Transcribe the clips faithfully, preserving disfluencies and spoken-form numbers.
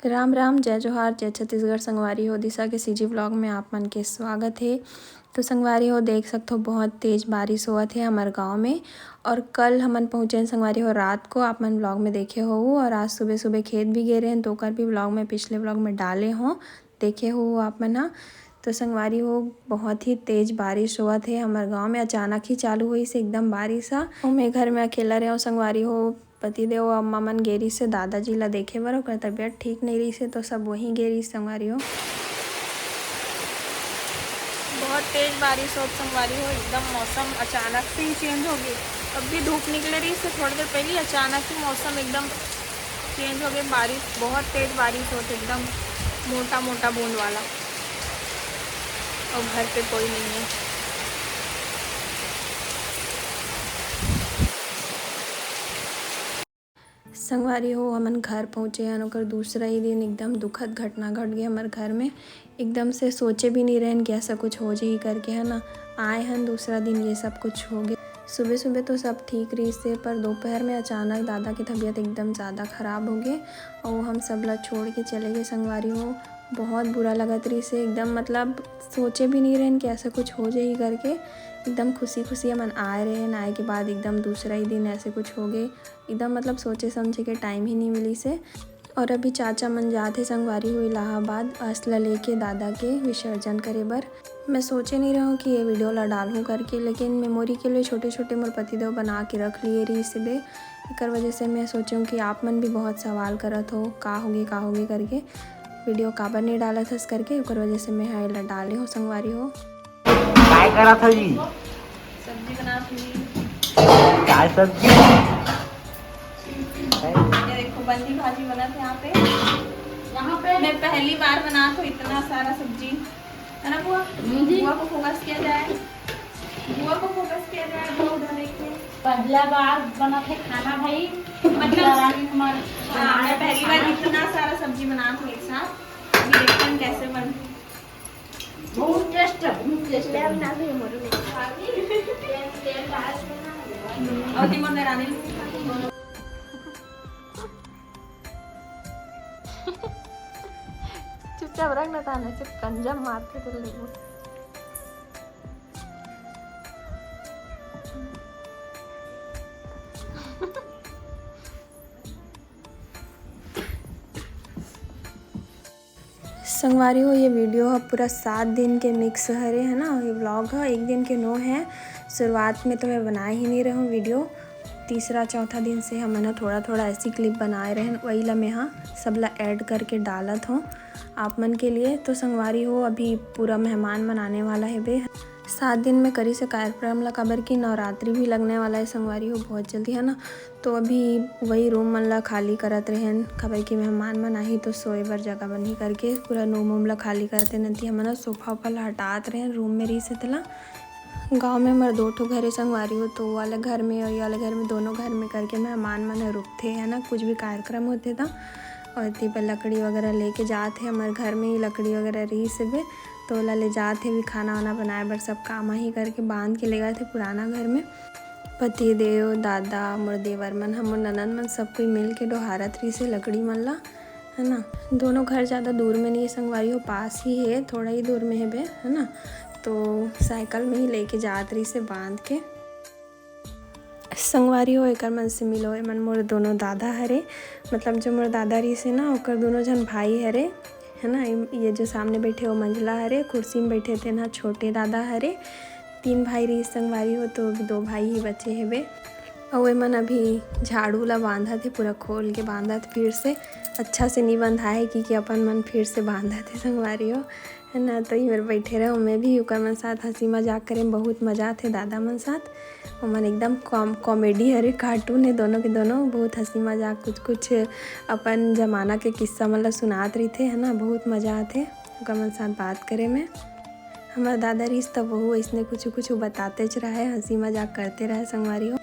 राम राम, जय जोहार, जय छत्तीसगढ़। संगवारी हो, दिशा के सीजी व्लॉग में आप मन के स्वागत हे। तो संगवारी हो, देख सकथो, बहुत तेज बारिश होवत हे हमर गांव में। और कल हमन पहुँचे हन संगवारी हो रात को, आप मन व्लॉग में देखे हो। और आज सुबह सुबह खेत भी गे रहे हैं, तो ओकर भी व्लॉग में, पिछले व्लॉग में डाले हो, देखे हो आप मन ह। तो संगवारी हो, बहुत ही तेज बारिश होवत हे हमर गांव में। अचानक ही चालू होइस एकदम बारिश ह। और मैं घर में अकेला रहे हूँ संगवारी हो, पतिदेव अउ अम्मा मन गे रिहिस हे दादाजी ला देखे बर, ओकर तबीयत ठीक नइ रिहिस हे, तो सब वहीं गे रिहिस संगवारी हो। बहुत तेज बारिश होत संगवारी हो, एकदम मौसम अचानक से ही चेंज हो गई। अब भी धूप निकले रिहिस हे थोड़ी देर पहले, अचानक ही मौसम एकदम चेंज हो गई। बारिश, बहुत तेज बारिश होत, एकदम मोटा मोटा बूंद वाला, और घर पे कोई नहीं है। संगवारी हो, हमन घर पहुँचे हन, ओकर दूसरा ही दिन एकदम दुखद घटना घट गए हमर घर में। एकदम से सोचे भी नहीं रहन कि ऐसा कुछ हो जाही करके, है ना। आए हन, दूसरा दिन ये सब कुछ हो गए। सुबह सुबह तो सब ठीक रहिस हे, पर दोपहर में अचानक दादा के तबीयत एकदम ज़्यादा ख़राब हो गए और हम सब ला छोड़ के चले गए संगवारी हो। बहुत बुरा लगत रहिस हे एकदम, मतलब सोचे भी नहीं रहन कि ऐसा कुछ हो जाही करके। एकदम खुशी खुशी हमन आए रहे, आए के बाद एकदम दूसरा ही दिन ऐसे कुछ हो गए। एकदम मतलब सोचे समझे के टाइम ही नहीं मिलिस हे। और अभी चाचा मन जात हे संगवारी हो इलाहाबाद अस ल लेके दादा के विसर्जन करे बर। मैं सोचे नहीं रहूँ कि ये वीडियो ला डालूँ करके, लेकिन मेमोरी के लिए छोटे छोटे मोर पतिदेव बना के रख लिए रहिस हे। एकर वजह से मैं सोचे हूँ कि आप मन भी बहुत सवाल करत हो, का होगे, का होगे करके, वीडियो काबर नहीं डालत हस करके, ओकर वजह से मैं हा एला डाले हो संगवारी हो। काय करत हो जी? सब्जी बनात हूँ जी। काय सब्जी? ये देखो, बंदी भाजी बनत हे यहाँ पे। यहाँ पे मैं पहली बार बनात हूँ इतना सारा सब्जी, है ना बुआ? हम्म जी। बुआ को फोकस किया जाए, बुआ को फोकस किया जाए, बुआ उधर देखिए। पहला बार बनत हे खाना भाई। मतलब रानी कुमार। हाँ, मैं पहली बार इतना सारा सब्जी बनात हूँ एक साथ। अभी देखते हैं कैसे बनती। बहुत टेस्ट है, बहुत टेस्ट है। मैं बना भी मोरू नहीं। और दी मन रानी। चुपचाप रख ना, ताने से कंजा मार के तो लेबो। संगवारी हो, ये वीडियो ह पूरा सात दिन के मिक्स हरे, है ना। ये व्लॉग ह एक दिन के नो है। शुरुआत में तो मैं बनाए ही नहीं रहूँ वीडियो, तीसरा चौथा दिन से हमन ह थोड़ा थोड़ा ऐसी क्लिप बनाए रहन, वही ला मैं ह सब ला ऐड करके डालत हूँ आप मन के लिए। तो संगवारी हो, अभी पूरा मेहमान मन आने वाला हेबे। सात दिन में करिस हे कार्यक्रम ला, काबर कि नवरात्रि भी लगने वाला है संगवारी हो बहुत जल्दी, है ना। तो अभी वही रूम मन ला खाली करत रहेन, काबर कि मेहमान मन आही तो सोए बर जगह बनही करके पूरा रूम वूम ला खाली करत रहेन। एती हमन ह सोफा वोफा ला हटात रहेन, रूम में रहिस हे तेला। गाँव में हमर दो ठो घर हे संगवारी हो, तो वो वाले घर में और ये वाले घर में, दोनों घर में करके मेहमान मन ह रुकथे, है ना, कुछ भी कार्यक्रम होथे त। और एती बर लकड़ी वगैरह लेके जात हे, हमर घर में ही लकड़ी वगैरह रहिस हेबे, तो ओला ले जात हे भी खाना वाना बनाए बर, सब काम आही करके बांध के ले जात हे पुराना घर में। पति देव, दादा, मोर देवर मन, हमर ननद मन, सब कोई मिल के डोहारत रहिस हे लकड़ी मन ला, है ना। दोनों घर ज़्यादा दूर में नहीं है संगवारी हो, पास ही है, थोड़ा ही दूर में है बे, है ना। तो साइकिल में ही लेके जात रहिस हे बांध के। संगवारी हो, एकर मन से मिलो, एमन मोर दोनों दादा हरे, मतलब जो मोर दादा रहिस हे ना, ओकर दोनों झन भाई हरे, है ना। ये जो सामने बैठे वो मंझला हरे, कुर्सी में बैठे तेन ह छोटे दादा हरे। तीन भाई रहिस संगवारी हो, तो अभी दो भाई ही बचे हेबे। अउ एमन अभी झाड़ू ला बांधत हे, पूरा खोल के बांधत, फिर से अच्छा से नी बंधाए हे, कि, कि अपन मन फिर से बांधत हे संगवारी हो, है ना। तो इमर बैठे रहे, मैं भी ओकर मन साथ हंसी मजाक करे में बहुत मजा आथे दादा मन साथ। ओमन एकदम कॉम-, कॉमेडी हरे, कार्टून हे दोनों के दोनों, बहुत हंसी मजाक, कुछ कुछ अपन जमाना के किस्सा मन ला सुनात रहिथे, है ना, बहुत मजा आथे ओकर मन साथ बात करे में। हमर दादा रहिस त वहू अइसने कुछु कुछु बतातेच रहय, हंसी मजाक करते रहय संगवारी हो।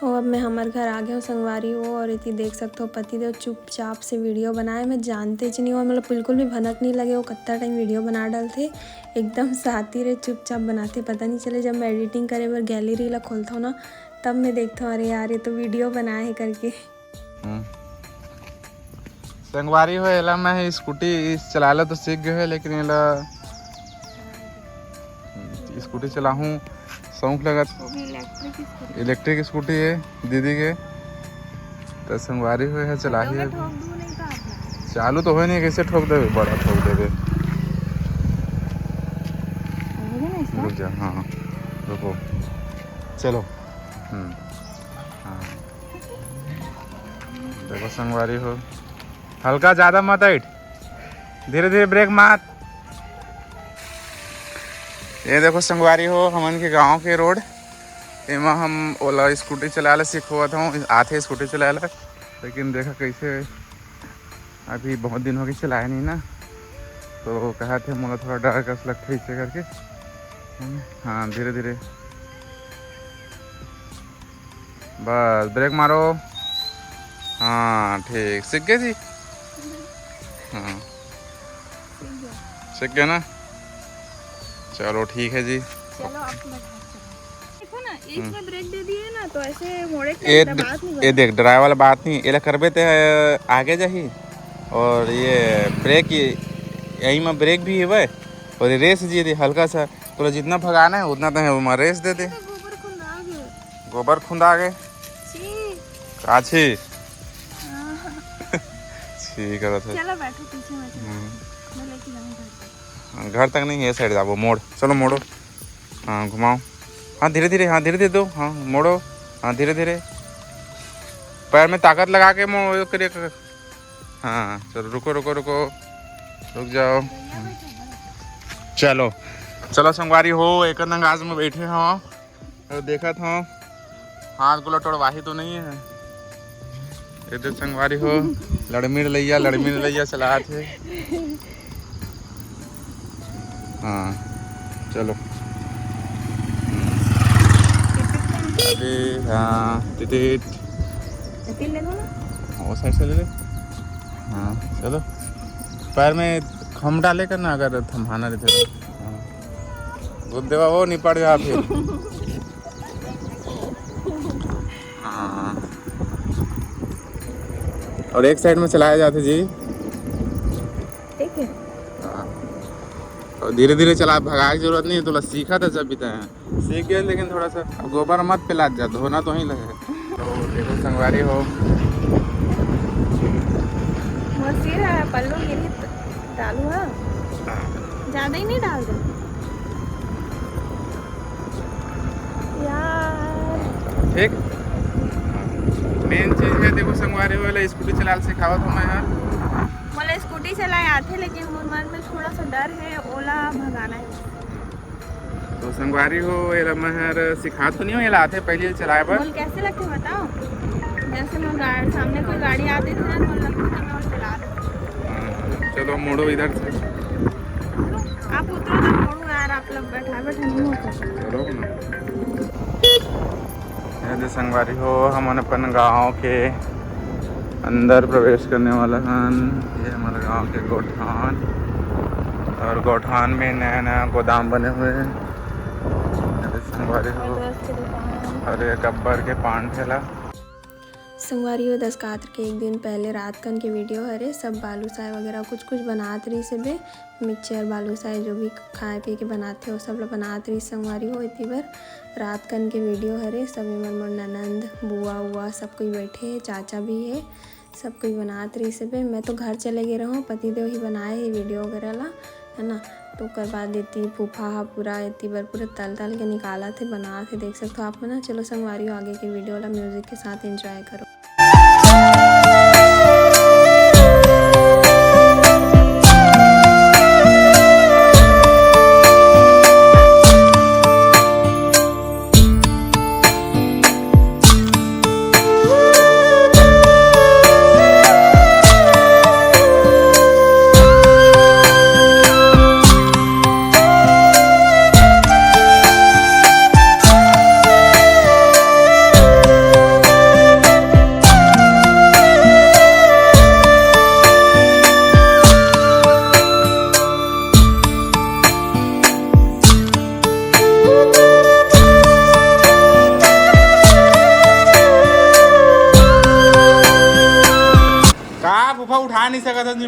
हो, अब मैं हमर घर आ गए हूँ संगवारी हो, और एती देख सकत हो पति देव चुपचाप से वीडियो बनाए, मैं जानतेच नहीं हो, मतलब बिल्कुल भी भनक नहीं लगे, वो कत्ता टाइम वीडियो बना डालथे, एकदम साथी रे चुपचाप बनाथे, पता नहीं चले। जब मैं एडिटिंग करे बर गैलरी ला खोलता हूँ ना, तब मैं देखता हूँ, अरे यार, ये तो वीडियो बनाए है करके। हम्म। संगवारी हो, एला मैं स्कूटी चलाला तो सीख गए हो, लेकिन एला स्कूटी चलाहूँ शौक लगत। इलेक्ट्रिक स्कूटी है दीदी के, तो संगवारी हो है चलाही। चालू तो होय नहीं, कैसे ठोक देवे, बड़ा ठोक देवे। रुक जा, हाँ, रुको, चलो। हम्म, हाँ, देखो संगवारी हो, हल्का ज्यादा मत ऐठ, धीरे धीरे ब्रेक मार। ये देखो संगवारी हो, हमन के गांव के रोड, एमा हम ओला स्कूटी चलाए ला सिखोवत हूँ, आथे स्कूटी चलाए ला, लेकिन देखा कैसे, अभी बहुत दिन हो गए चलाए नहीं ना, तो कहा थे मोला थोड़ा डर कस लगथे इसे करके। हाँ, धीरे धीरे बस ब्रेक मारो। हाँ, ठीक, सीख गए जी। हाँ, सीख गए ना। चलो ठीक है जी। चलो, अपना घर चलो। देखो ना, इसमें ब्रेक दे दिए ना, तो ऐसे मोड़े के ये दबात नहीं ये बना। देख, डराए वाला बात नहीं, एला करबे ते आगे जाही। और ये ब्रेक, ये यही में ब्रेक भी है भाई। और ये रेस जी दे हल्का सा, तोला जितना भगाना है उतना तो है, वो रेस दे दे। तो गोबर खुंदा गए। गोबर खुंदा गए। छी। का छी? हाँ। छी करत है। चलो बैठो पीछे में, चलो। हम्म। मैं लेके जाऊँ घर तक। हाँ, घर तक नहीं, ये साइड जाबो, मोड़। चलो मोड़ो। हाँ, घुमाओ। हाँ, धीरे धीरे, हाँ, धीरे धीरे दो। हाँ, मोड़ो। हाँ, धीरे धीरे। पैर में ताकत लगा के मोड़ करिए। हाँ, चलो, रुको, रुको, रुको, रुक जाओ। चलो, चलो संगवारी हो, एक अंदाज में बैठे हो और देखत हो, हाथ गोला टोड़वाही तो नहीं है। ये तो संगवारी हो, लड़मिड़ लैया, लड़मिड़ लैया चलात हे। हाँ, चलो। अरे हाँ, टिटिट। टिटिट ले लो ना। वो साइड से ले ले। हाँ, चलो। पैर में खम डाले कर ना, अगर थम्हाना रहते तो। हाँ। गुद्देवा वो निपट जा फिर। हाँ। और एक साइड में चलाया जाते जी। ठीक है। हाँ। और धीरे धीरे चला, भगाए के जरूरत नहीं है, तोला सीखा था जब भी तय सीख गए, लेकिन थोड़ा सा अब गोबर मत फैला जा, धोना तो ही लगे। तो देखो संगवारी हो। मोर सिर है, पल्लू गिरी तो डालू है। हाँ। ज्यादा ही नहीं डाल दे। यार। ठीक। मेन चीज है, देखो संगवारी हो, एला स्कूटी चलाल सिखावत हूँ मैं यार। मोला स्कूटी चलाए आथे, लेकिन मोर मन में थोड़ा सा डर है, ओला भगाना है। तो संगवारी हो, एला मैं हर सिखात तो नहीं हूँ, एला आथे पहले चलाए बर। बोल कैसे लगते बताओ, जैसे मैं गाड़ी, सामने कोई गाड़ी आती थी ना, तो लगता था मैं और चला रही हूँ। हाँ, चलो मोड़ो इधर से। आप उतरो ना, मोड़ो यार, आप लोग बैठा बैठा नहीं होता। चलो ना। ये दे संगवारी हो, हमन अपन गांव के अंदर प्रवेश करने वाला हन। ये हमारा गांव के गोठान, और गोठान में नया नया गोदाम बने हुए हैं। ये दे संगवारी हो, और ये गब्बर के पान ठेला। संगवारी हो, दसकात के एक दिन पहले रात कन के वीडियो हरे, सब बालूसाय वगैरह कुछ कुछ बनात रहिस हेबे, मिक्सचर, बालूसाय, जो भी खाए पिए के बनात हे, वो सब ला बनात रहिस संगवारी हो। एती बर रात कन के वीडियो हरे, सब एमन मोर ननंद, बुआ उआ सब कोई बैठे हे, चाचा भी हे, सब कोई बनात रहिस हेबे। मैं तो घर चले गे रहूँ, पति देव ही बनाए हे वीडियो वगैरह ला, है ना। तो ओकर बाद एती फूफा ह पूरा एती बर पूरा तल तल के निकालत हे, बनात हे, देख सकत हो आप मन ह। चलो संगवारी हो, आगे के वीडियो ला म्यूजिक के साथ एंजॉय करो।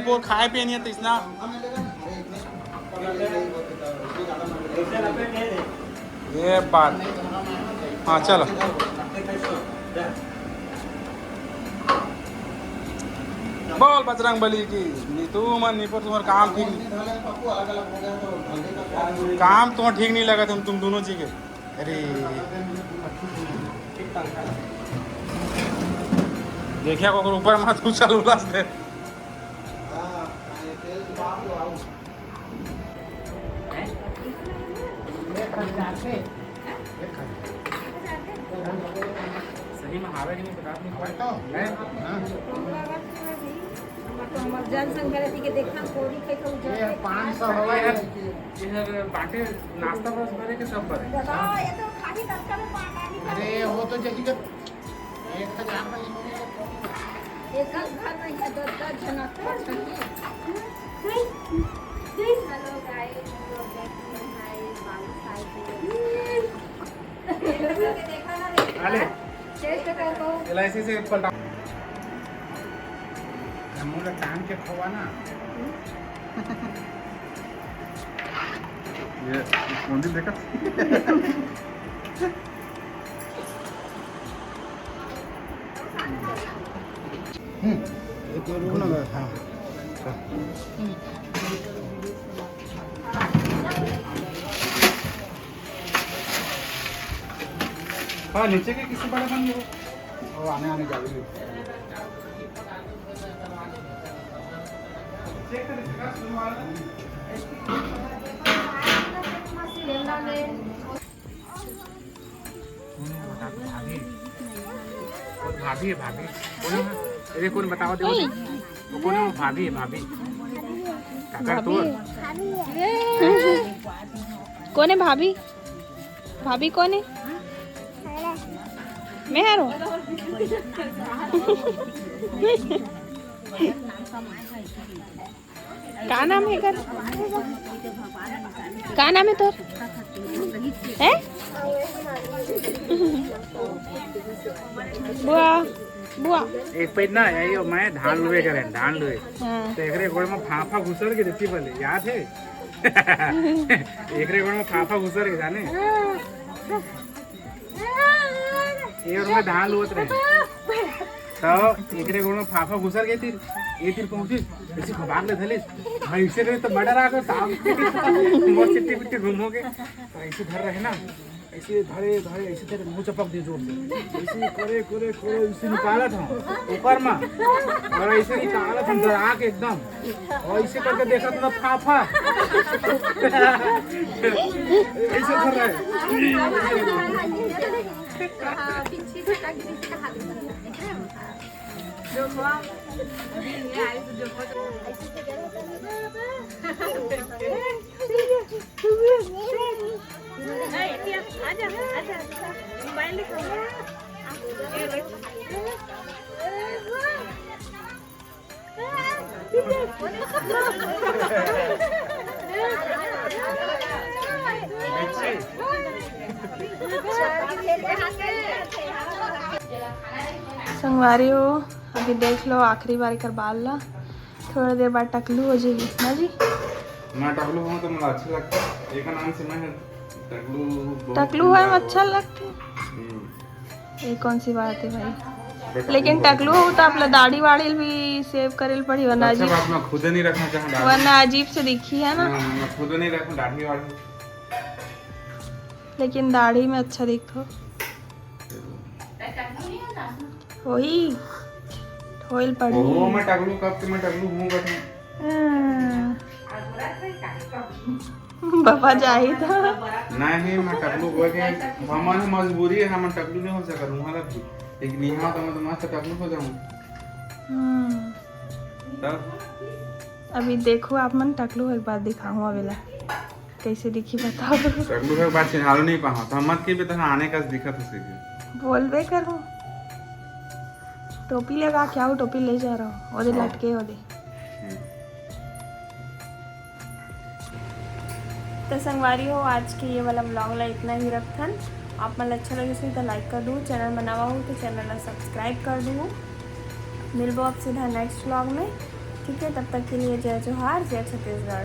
पोर खाए पिए नहीं है तो इसना। ये बात। हाँ, चलो। बोल बजरंग बली की। नी तुमन, नी पर तुम्हार काम ठीक नहीं। काम तुम्हार ठीक नहीं लगा तुम, तुम दोनों जी के। अरे। देखिया को ऊपर मत उछल उलास दे। सही में हावे कि नहीं पता नहीं। हावे तो? हैं? हाँ। तो हमर जन संग करे थी के देखा, कोरी खाई तो उजर ये के पाँच सौ हवा है। ये हर बाटे नाश्ता बस भरे के सब भरे। दादा, ये तो खाली दस का में पानी का। अरे, वो तो जल्दी कर। एक हजार में इन्होंने एक घर में ये दस दस जना तो छठी। Hello guys, हम लोग बैठे हैं बालू साइड में। अरे। Taste कर लो। एलआईसी से पलटा। मुंह टांग के खोवा ना। ये कौन सी देखा? हम्म, ये तो रुक ना, हाँ। हाँ, नीचे के किसी बड़ा बन गया। वो आने, आने गाड़ी में। भाभी, भाभी है, भाभी। कौन है? अरे, कौन बताओ, देखो, देखो। वो कौन है? वो भाभी है, भाभी। काकर भाभी तोर। है। कौन है भाभी? भाभी कौन है? मैं हरो। का नाम है कर? का नाम है तोर? हैं? बुआ, बुआ। एक पैर ना, यही हो, मैं धान लुए करें, धान लुए। हाँ। तो एकरे गोड़ में फाफा घुसर के देती बोले, याद है? एकरे गोड़ में फाफा घुसर के जाने। ये और मैं धान लुअत रहे। तो एकरे गोड़ में फाफा घुसर गए थे, ये तीर पहुंची, ऐसे खबाक ले धलिस। भाई, इसे करे तो बड़ा रहा को साहब। मस्त चिट्टी पिट्टी घूमोगे। तो ऐसे धर रहे ना, ऐसे धरे, धरे, ऐसे तेरे मुंह चपक दे जोर से। ऐसे करे, करे, करे, ऐसे निकाला था ऊपर में। और ऐसे निकाला था डरा के एकदम। और ऐसे करके देखा था फाफा। ऐसे धर रहा है। संगवारी हो, अभी देख लो आखिरी बार एकर बाल ला। थोड़ा देर बाद टकलू हो जाएगी ना जी। मैं टकलू हूँ तो मुझे अच्छा लगता है। एक नाम से मैं टकलू बहुत टकलू है, प्यार अच्छा हुआ। लगता है। हम्म। ये कौन सी बात है भाई? बेटा, लेकिन तुम टकलू हो तो आप ला दाढ़ी वाड़ी भी सेव करे ल पड़ी, वरना अच्छा अजीब, बात, मैं खुद नहीं रखना चाहूँ दाढ़ी। वरना अजीब से दिखी है ना। हाँ, मैं खुद नहीं रखूँ दाढ़ी वाढ़ी। लेकिन दाढ़ी में अच्छा दिखो। वही ठोइल पड़ी। ओहो, मैं टकलू कब के मैं टकलू हूँ बता। हाँ। बाबा जाही तो। नहीं, मैं टकलू हो गया। हमारे मजबूरी है, हम टकलू नहीं हो सका, तुम्हारा भी। लेकिन यहाँ तो मैं तो मस्त टकलू हो जाऊँ। हम्म। तब? अभी देखो आप मन टकलू एक बार दिखाऊँ अबेला। कैसे दिखी बताओ। टकलू के बाद चिन्हारो नहीं पाहा, तो हम मत के बेटा आने का दिखत हो सीधे। बोलबे करूँ। टोपी लगा के आओ, टोपी ले जा रहा हूँ। ओदे हाँ। लटके ओदे। हम्म। तो संगवारी हो, आज के ये वाला vlog ला इतना ही रखथन। आप मन ला अच्छा लगे तो like कर दू, channel बनावा हो तो channel ला subscribe कर दू। मिलबो आप सीधा next vlog में। ठीक है, तब तक के लिए जय जोहार, जय छत्तीसगढ़।